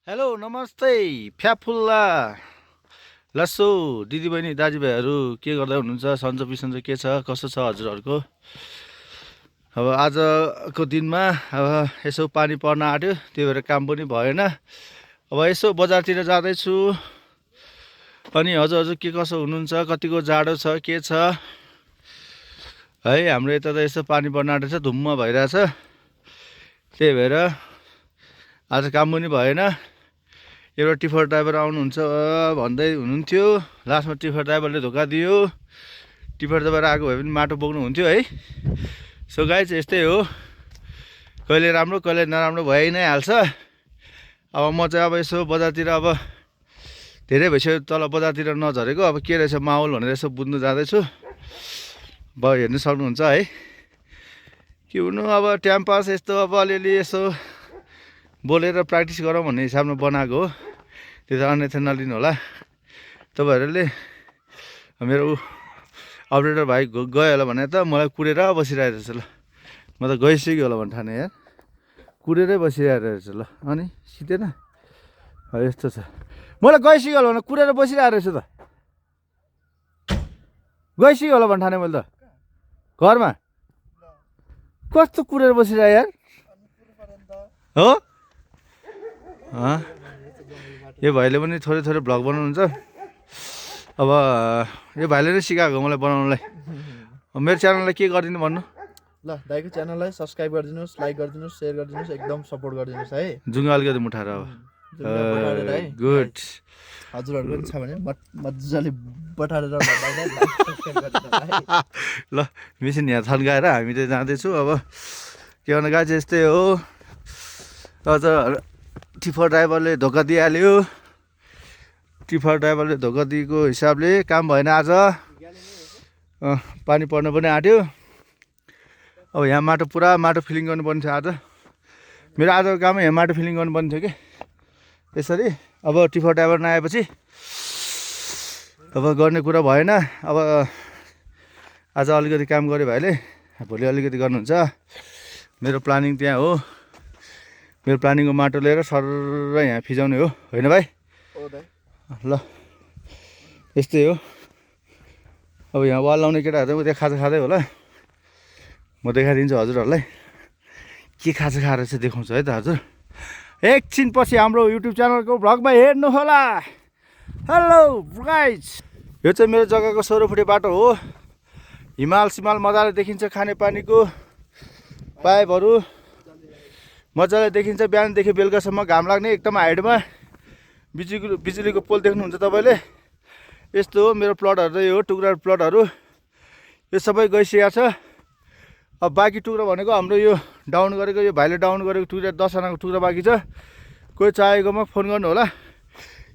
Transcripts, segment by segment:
Hello नमस्ते फ्याफुल्ला लस्सो दिदीबहिनी दाजुभाइहरू के गर्दै हुनुहुन्छ? सन्चो बिसन्चो के छ कसो छ हजुरहरूको? अब आजको दिनमा अब यसो पानी पर्न आँट्यो, त्यही भएर काम पनि भएन। अब यसो बजारतिर जाँदैछु। अनि हजुर के कसो हुनुहुन्छ? कतिको जाडो छ के छ है? हाम्रो यता त यसो पानी पर्न आँटेछ, धुम्म भइरहेछ। त्यही भएर आज काम पनि भएन। एउटा टिफर ड्राइभर आउनुहुन्छ भन्दै हुनुहुन्थ्यो, लास्टमा टिफर ड्राइभरले धोका दियो। टिफर ड्राइभर आएको भए पनि माटो बोक्नु हुन्थ्यो है। सो गाइस यस्तै हो, कहिले राम्रो कहिले नराम्रो भइ नै हाल्छ। अब म चाहिँ अब यसो बजारतिर, अब धेरै भइसक्यो तल बजारतिर नझरेको, अब के रहेछ माहौल भनेर यसो बुझ्नु जाँदैछु। अब हेर्नु सक्नुहुन्छ है के हुनु। अब टाइम पास यस्तो अब अलिअलि यसो बोलेर प्र्याक्टिस गरौँ भन्ने हिसाबमा बनाएको हो। त्यो त अन्यथा नलिनु होला तपाईँहरूले। मेरो अपरेटर भाइ गयो होला भने त मलाई कुरेर बसिरहेको रहेछ। ल म त गइसक्यो होला भन्ने ठाने यार, कुरेरै बसिरहेको रहेछ। ल अनि सिधेन यस्तो छ, मलाई गइसक्यो होला भने कुरेर बसिरहेको रहेछ त। गइसक्यो होला भन्ने ठाने मैले त घरमा, कस्तो कुरेर बसिरह यार हो। यो भाइले पनि थोरै थोरै भ्लग बनाउनुहुन्छ। अब यो भाइले नै सिकाएको मलाई बनाउनुलाई। मेरो च्यानललाई के गरिदिनु भन्नु? ल दाइको च्यानललाई सब्सक्राइब गरिदिनुहोस्, लाइक गरिदिनुहोस्, सेयर गरिदिनुहोस्, एकदम सपोर्ट गरिदिनुहोस् है। जुङ्गा अलिकति मुठाएर अब गुड। हजुरहरूको पनि छ भने मजाले बटारेर ल मिसिन यहाँ थन्काएर हामी चाहिँ जाँदैछु। अब के गर्नु गाई चाहिँ यस्तै हो। अझ टिफर ड्राइभरले धोका दिइहाल्यो। टिफर ड्राइभरले धोका दिएको हिसाबले काम भएन आज। पानी पर्न पनि आँट्यो। अब यहाँ पुरा माटो फिलिङ गर्नुपर्ने थियो आज। मेरो आजको कामै यहाँ माटो फिलिङ गर्नुपर्ने थियो कि यसरी। अब टिफर ड्राइभर नआएपछि अब गर्ने कुरा भएन। अब आज अलिकति काम गऱ्यो भाइले, भोलि अलिकति गर्नुहुन्छ। मेरो प्लानिङ त्यहाँ हो। मेरो प्लानिङको माटो लिएर सर यहाँ फिजाउने हो, होइन भाइ? ल यस्तै हो। अब यहाँ वाल लाउने केटाहरू त्यहाँ खाजा खाँदै होला। म देखाइदिन्छु हजुरहरूलाई के खाजा खाएर चाहिँ देखाउँछु है त हजुर। एकछिन पछि हाम्रो युट्युब च्यानलको भ्लगमा हेर्नु होला। हेलो गाइज, यो चाहिँ मेरो जग्गाको 16 फुटे बाटो हो। हिमाल सिमाल मजाले देखिन्छ, खानेपानीको पाइपहरू मजाले देखिन्छ। बिहानदेखि बेलुकासम्म घाम लाग्ने एकदम हाइटमा बिजुलीको पोल देख्नुहुन्छ तपाईँले। यस्तो हो मेरो प्लटहरू चाहिँ, यो टुक्रा प्लटहरू यो सबै गइसकेको छ। अब बाँकी टुक्रा भनेको हाम्रो यो डाउन गरेको, यो भाइले डाउन गरेको टुक्रा 10 आनाको टुक्रा बाँकी छ। कोही चाहेकोमा फोन गर्नु होला।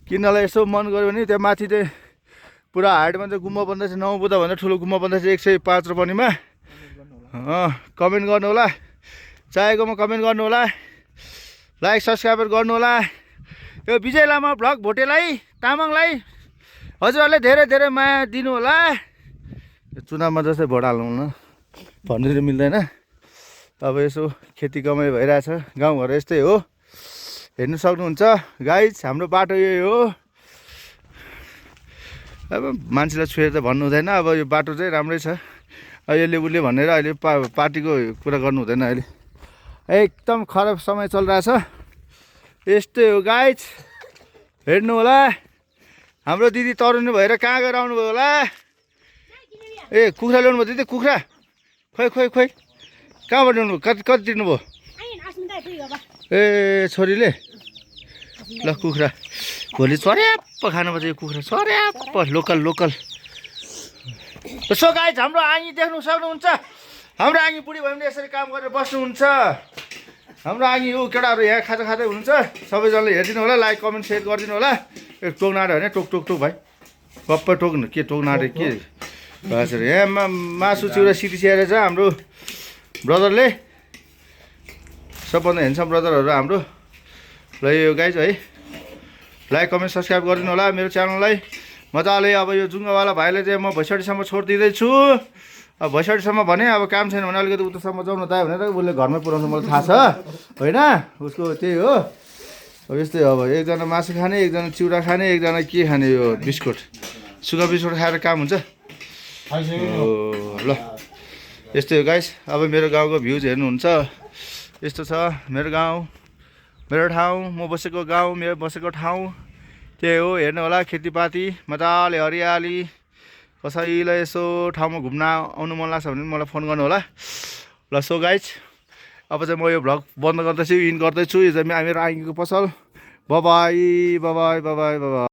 किन्नलाई यसो मन गऱ्यो भने त्यहाँ माथि चाहिँ पुरा हाइटमा चाहिँ गुम्बा बन्दैछ, 9 बुँदा भन्दा ठुलो गुम्बा बन्दैछ 105 रुपैयाँमा। कमेन्ट गर्नु होला, चाहेकोमा कमेन्ट गर्नु होला, लाइक सब्सक्राइबर गर्नु होला। यो विजय लामा भ्लग भोटेलाई तामाङलाई हजुरहरूले धेरै धेरै माया दिनु होला। चुनावमा जस्तै भोट हाल्नु हुन्न भन्नु चाहिँ मिल्दैन। अब यसो खेती कमाइ भइरहेछ, गाउँघर यस्तै हो, हेर्नु सक्नुहुन्छ गाइज। हाम्रो बाटो यही हो। अब मान्छेलाई छुएर त भन्नु हुँदैन। अब यो बाटो चाहिँ राम्रै छ। यसले उसले भनेर अहिले पार्टीको कुरा गर्नु हुँदैन। अहिले एकदम खराब समय चलिरहेछ। यस्तै हो गाइज, हेर्नु होला। हाम्रो दिदी तरुनी भएर कहाँ गएर आउनुभयो होला? ए कुखुरा ल्याउनु भयो दिदी? कुखुरा खोइ खोइ खोइ कहाँबाट ल्याउनु? कति तिर्नुभयो? ए छोरीले ल कुखुरा भोलि चर्याप्प खानुपर्छ यो कुखुरा, चर्याप्प लोकल लोकल। यसो गाइज हाम्रो आँगी देख्नु सक्नुहुन्छ। हाम्रो आँगी बुढी भयो भने यसरी काम गरेर बस्नुहुन्छ। हाम्रो आँगी हो केटाहरू यहाँ खाजा खाँदै हुनुहुन्छ। सबैजनाले हेरिदिनु होला, लाइक कमेन्ट सेयर गरिदिनु होला। टोक नाट्यो भने टोक टोक टोक भाइ, गप्पै टोक्नु के टोक नाट्यो के हजुर। यहाँ मासु चिउरा सिटिसिआएर छ हाम्रो ब्रदरले, सबभन्दा हेन्सम ब्रदरहरू हाम्रो। ल यो गाइज है, लाइक कमेन्ट सब्सक्राइब गरिदिनु होला मेरो च्यानललाई मजाले। अब यो जुङ्गावाला भाइले चाहिँ म भैँसडीसम्म छोडिदिँदैछु। अब भैँसडीसम्म भने अब काम छैन भने अलिकति उतासम्म जाउन त भनेर उसले घरमै पुऱ्याउँछ, मलाई थाहा छ होइन। उसको त्यही हो। अब यस्तै अब एकजना मासु खाने एकजना चिउरा खाने एकजना के खाने यो बिस्कुट सुगा बिस्कुट खाएर काम हुन्छ ल यस्तै हो गाइस अब मेरो गाउँको भ्युज हेर्नुहुन्छ यस्तो छ मेरो गाउँ मेरो ठाउँ म बसेको गाउँ मेरो बसेको ठाउँ त्यही हो हेर्नु होला खेतीपाती मजाले हरियाली कसैलाई यसो ठाउँमा घुम्न आउनु मन लाग्छ भने मलाई फोन गर्नु होला ल सो गाइज अब चाहिँ म यो भ्लग बन्द गर्दैछु इन गर्दैछु यो चाहिँ मेरो आइको पसल बाबाई बाबाई बाबाई बाबाई